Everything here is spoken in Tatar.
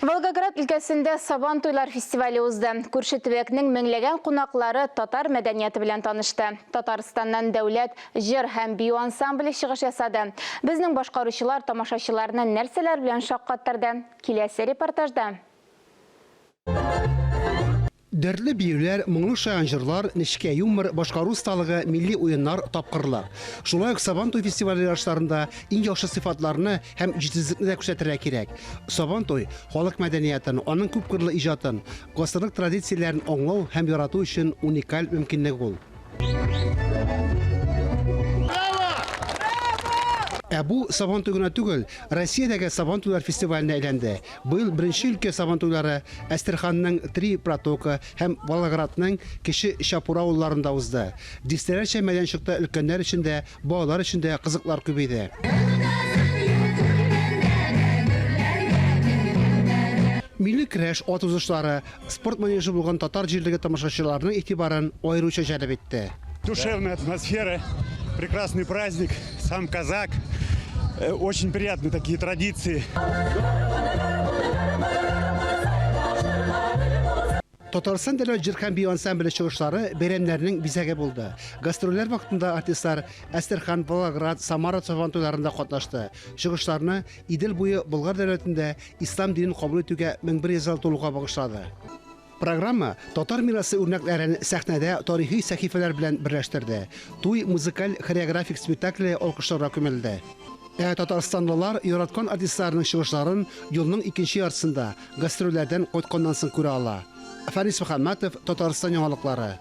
Волгоград өлкәсендә Сабан туйлар фестивале узды. Күрше төбәкнең меңләгән кунаклары татар мәдәнияте белән танышты. Татарстаннан дәүләт җыр һәм бию ансамбле чыгыш ясады. Безнең башкаручылар тамашачыларны нәрсәләр белән шаккаттырды? Киләсе репортажда. Дәртле биюләр, моңлы шаян җырлар, нечкә юмор, башкару осталыгы, милли уеннар, тапкырлык. Шулай ук Сабантуй фестивале ярышларында иң яхшы сыйфатларны һәм җитезлекне дә күрсәтергә кирәк. Сабантуй, халык мәдәниятын, аның күпкырлы иҗатын, гасырлык традицияләрен аңлау һәм ярату өчен уникаль мөмкинлек ул. Ә бу Сабантуй гына түгел, Россиядәге Сабантуйлар фестиваленә әйләнде. Быел беренче өлкә Сабантуйлары Әстерханның Три Протока һәм Волгоградның Кече Чапура авылларында узды. Дистәләрчә мәйданчыкта өлкәннәр өчен дә, балалар өчен дә кызыклар күп иде. Милли көрәш, ат узышлары, Спорт манежы булган татар җирлеге тамашачыларның игътибарын аеруча җәлеп итте. Душевная атмосфера, прекрасный праздник, сам казак. Э, очень приятны такие традиции. Татарстан дәүләт җыр һәм бию ансамбле чыгышлары бәйрәмнәрнең бизәге булды. Гастрольләр вакытында артистлар Әстерхан, Волгоград, Самара Сабантуйларында катнашты. Чыгышларны Идел буе Болгар дәүләтендә ислам динен кабул итүгә 1100 ел тулуга багышлады. Программа татар мирасы үрнәкләрен сәхнәдә тарихи сәхифәләр белән берләштерде. Туй музыкаль-хореографик спектакле алкышларга күмелде. Ә татарстанлылар яраткан артистларының чыгышларын елның икенче яртысында, гастрольләрдән кайтканнан соң күрә ала. Фәнис Мөхәммәтов, Татарстан яңалыклары.